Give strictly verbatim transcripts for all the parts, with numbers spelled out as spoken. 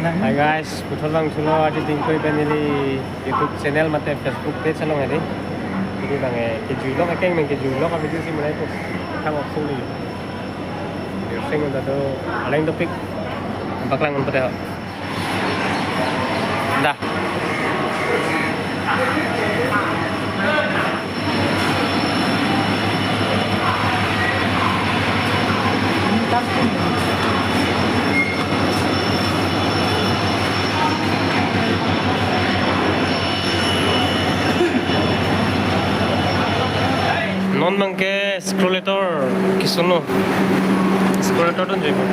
Hi guys, puthot vangthulo, ajo dingkoi pen neli YouTube channel mate Facebook page along adi. Neli bang eh, kejuilok akeng nang kejuilok a-video si mulai pu. Thang oksung li. Yo sing udah do, aleng dopik. Paklang pun pada. Dah. Non bangke scrollator kisono. Scrollator don jebo.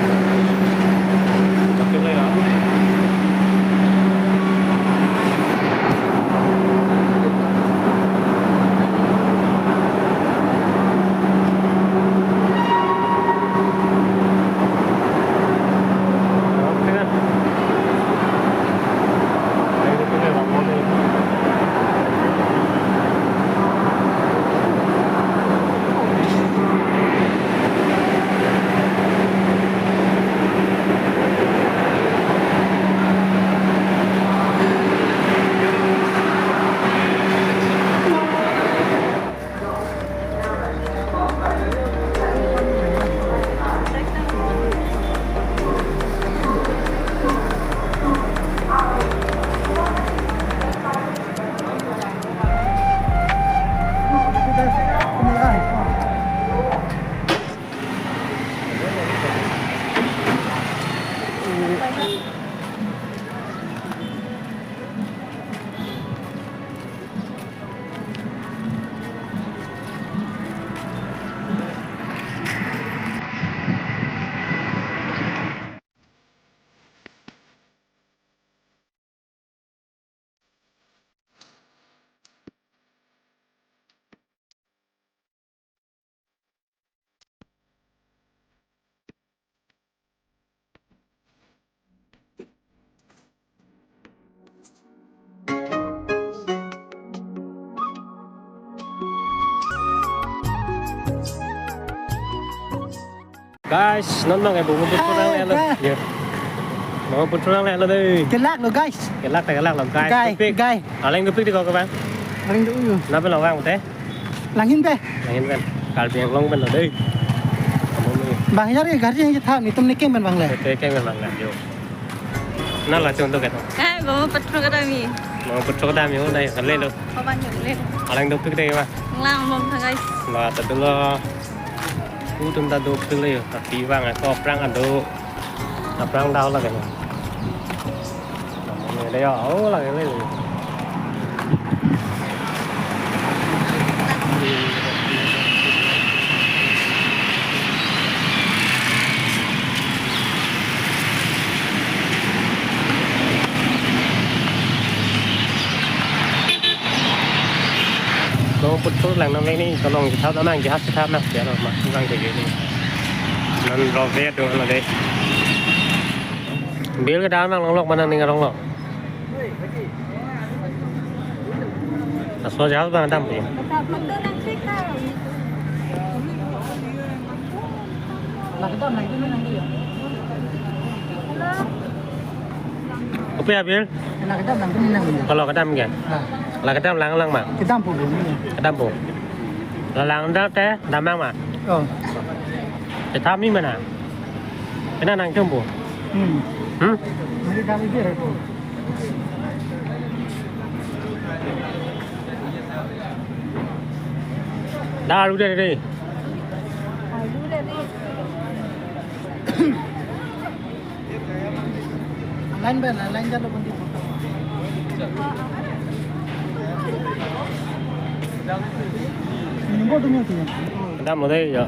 Guys, non bang eh, Brahmaputra nang lelo. Guys. Ya. Brahmaputra nang lelo dei. Kelak lo, guys. Kelak ta kelak lo, guys. Guys, topik. Guys. Aleng topik di kau ke bang? Aleng do yo. Nape lo bang, te? Langhin pe. Langhin pen. Karbi Anglong pen lo dei. Kamu ni. Bang, yar ke gari yang kita ni tum ni keng pen bang le. Oke, keng pen bang le. Yo. Nala chon to keto. Eh, Brahmaputra Academy. Brahmaputra Academy ho nai, kale lo. Kapan yun le? Aleng dopik dei ma. Lang bom tha, guys. Ba ta dolo. Utum ta dopik le yo. Tapi bang ko prang ado. Aprang dau lake. Namanya dia, oh, lake le. Brahmaputra lang nam le ni, tolong kita nang jahas kita nak dia lo, masuk lang ke ni. Non rove do lo dei. Bill kedam nang longlok ma nangning arong lo. Laso jahas bang dam pu. Kopi a Bill? Nang kedam nang kuni nang kuni. Kalau kedam ke? Nah. Lah kedam lang lang ma. Kedam pu bu ni. Kedam pu. Lah lang da te damang ma. Oh. Te tham ni mana? Kena nang chom pu. Hmm. Hmm? Mari kami dia tu. Dah, udah deh. Lain ben, lain jalo kondi. Nunggu dulu tu. Kedam lo dei yo.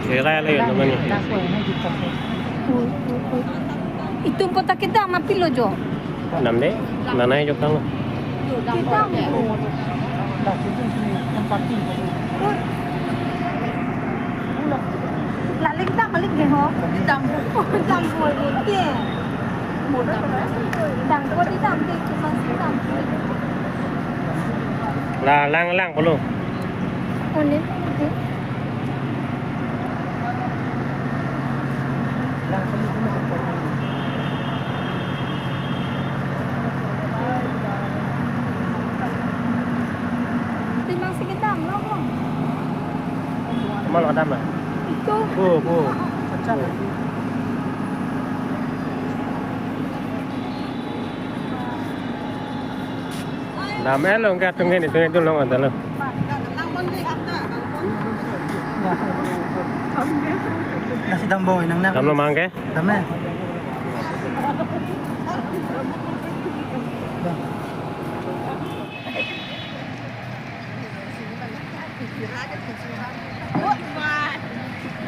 Kira le yo namanya. Itum kota kedam apilo jo. Kedam dei. Nanai jo kang. Kedam. Laling ta malik dei ho. Kedam. Kedam bol ke. Kedam ko kedam ke, cuma kedam. Lah lang lang polo. Onin. Lang polo. Adam na? Itu. Po, po. Dam-et lo, ke atum ke ni, tung itu long ada lo. Nasi dam boy, nang nang. Damlo mang ke? Dam eh.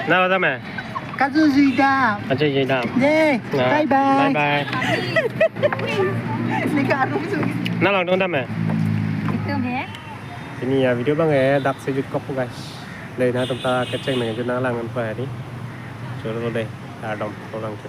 Na lo dam eh? Kaju jui dam. Kaju jui dam. Ye. Na, bye bye. Bye bye. Ni ka arum su. Na lo dong dam eh? Itu he. Pini avideo abang eh dak si jut kok guys. Dei, nangtum ta kecheng nang jut nang lang an pa ni. Cholo dei, ardom ko lang tu.